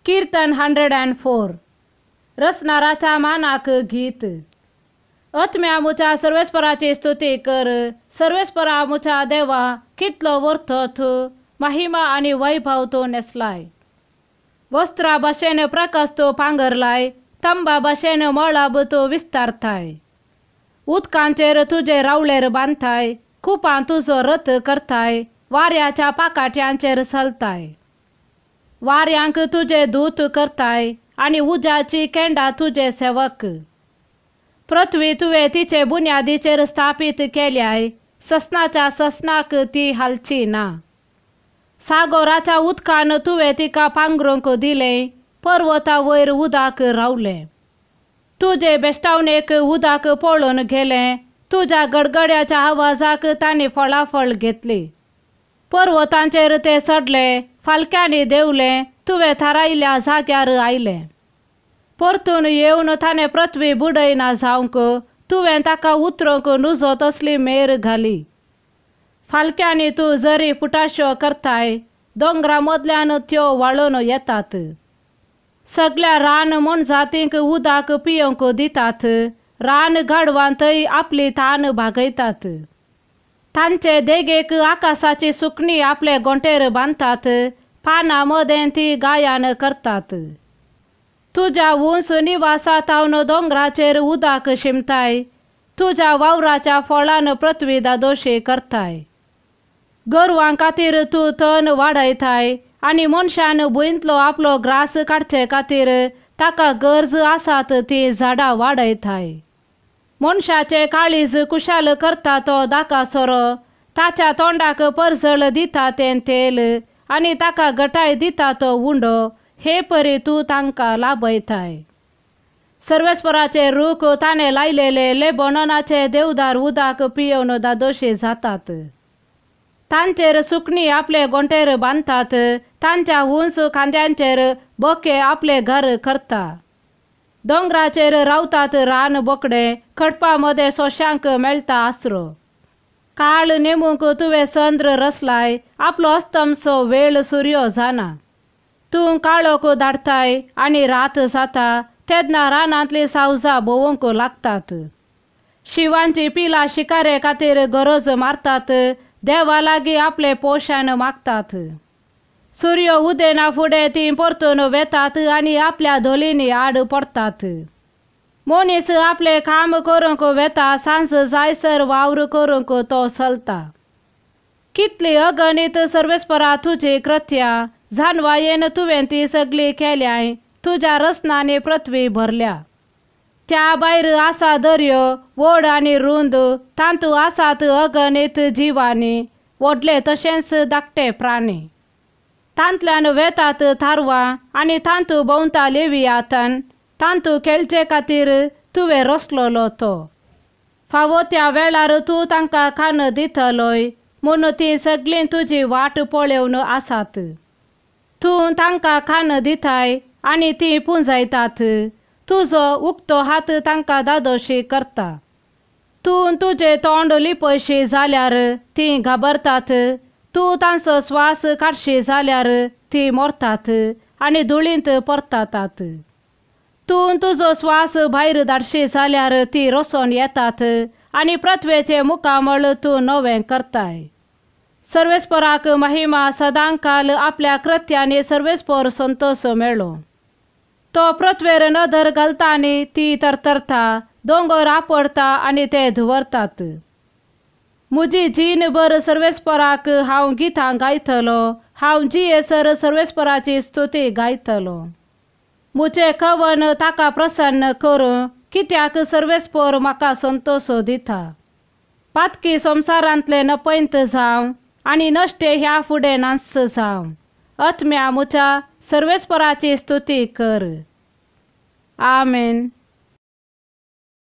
कीर्तन 104 रसनाराच्या मानाक गीत. आत्म्या मुच्या सर्वेस्पराची स्तुती कर. सर्वेस्परा मुच्या देवा कितलो वर्थो तूं, महिमा आनी वैभव तूं नेसलाय. वस्त्रा भाशेन प्रकाश तूं पांगरलाय, तंबा भाशेन मळब तूं विस्तारताय. उदकांचेर तुजे रावळेर बांदताय, कुपां तुजो रथ करताय, वाऱ्याच्या पाकाट्यांचेर चलताय. वाऱ्यांक तुजे दूत करताय आनी उज्याची केंडा तुजे सेवक. पृथ्वी तुवें तिचे बुन्यादीचेर स्थापीत केल्याय, ससनाच्या ससनाक ती हालची ना. सागोराच्या उदकान तुवें तिका पांगरूंक दिलें, पर्वता वयर उदक रावलें. तुजे बेश्टावणेक उदक पळोवन गेलें, तुज्या गडगड्याच्या आवाजाक तांणी फळाफळ घेतली. पर्वतांचेर ते चडले, फालक्यांनी देंवले, तुवें थारायिल्ल्या जाग्यार आयले. परतून येवन ताणें पृथ्वी बुडयना जावंक तुवें ताका उतरूंक नुजो तसली मेर घाली. फालक्यांनी तूं जरी फुटाश्यो करताय, दोंगरा मदल्यान त्यो व्हाळून येतात. सगल्या रान मोनजातींक उदक पिवंक दितात, रान गाडवां थंय आपली तान भागयतात. तांचे देगेक आकाशाची सुकणीं आपले गोंटेर बांदतात, पानां मदें ती गायन करतात. तुज्या उंच निवासा तावन दोंगराचेर उदक शिमताय, तुज्या वावराच्या फळान पृथ्वी दादोशी करताय. गोरवां खातीर तूं तण वाडयताय आनी मनशान भुंयतलो आपलो ग्रास काडचे खातीर ताका गरज आसात ती झाडां वाडयताय. मनशाचें काळीज कुशाल करता तो दाका सोरो, ताच्या तोंडाक परजळ दिता तें तेल आनी ताका गटाय दिता तो उंडो, हे परी तूं तांकां लाभयताय. सर्वेस्पराचे रूख ताणें लायलेले लेबोननाचे देवदार उदक पियोवन दादोशी जातात. तांचेर सुकणीं आपले गोंटेर बांदतात, तांच्या उंच खांद्यांचेर बोके आपले घर करता. दोंगराचेर रावतात रान बोकडे, खडपा मदें सोंश्यांक मेळटा आसरो. काळ नेमूंक तुवें चंद्र रसलाय, आपलो अस्तमसो वेळ सुर्यो जाना. तूं काळोख धाडटाय आनी रात जाता, तेन्ना रानांतलीं सावजां भोंवूंक लागतात. शिवांची पिलां शिकारे खातीर गरज मारतात, देवा लागीं आपलें पोशण मागतात. सुर्यो उदेना फुडें तीं परतून वेतात आनी आपल्या धोलींनी आड पडटात. मनीस आपलें काम करूंक वेता, सांज जायसर वावर करूंक तो चलता. कितली अगणीत सर्वेस्परा तुजी कृत्या, जानवायेन तुवें ती सगळी केल्याय, तुज्या रसनांनी पृथ्वी भरल्या. त्या भायर आसा दर्यो व्हड आनी रुंद, तातूंत आसात अगणीत जिवानी, व्हडले तशेंच धाकटे प्राणी. तांतल्यान वेतात थारवां आनी तातूंत भोंवता लेवियातन, तातूंत खेळचे खातीर तुवें रसलोलो तो. फावो त्या वेळार तूं तांकां खाण दितलोय, म्हूण तीं सगळीं तुजी वाट पळोवन आसात. तूं तांकां खाण दिताय आनी तीं पुंजायतात, तुजो उक्तो हात तांकां दादोशी करता. तूं तुजें तोंड लिपयशी जाल्यार तीं घाबरतात, तूं तांचो स्वास काडशी जाल्यार तीं मरतात आनी धुळींत परततात. तूं तुजो स्वास भायर धाडशी जाल्यार तीं रसोन येतात आनी पृथ्वेचें मुखामळ तूं नवें करताय. सर्वेस्पराक महिमा सदांकाल आपल्या कृत्यांनी सर्वेस्पर संतोष मेळो. तो पृथ्वेर नदर घालता आनी ती तरतरता, दोंगर आपडता आनी ते धुवरतात. म्हजी जीणभर सर्वेस्पराक हांव गितां गायतलो, हांव जियेसर सर्वेस्पराची स्तुती गायतलो. म्हजें कवन ताका प्रसन्न करूं, कित्याक सर्वेस्पर म्हाका संतोष दिता. पातकी संवसारांतले नपयंत जावं आनी नश्टे ह्या फुडें नास जावं. आत्म्या मुच्या सर्वेस्पराची स्तुती कर. आमेन.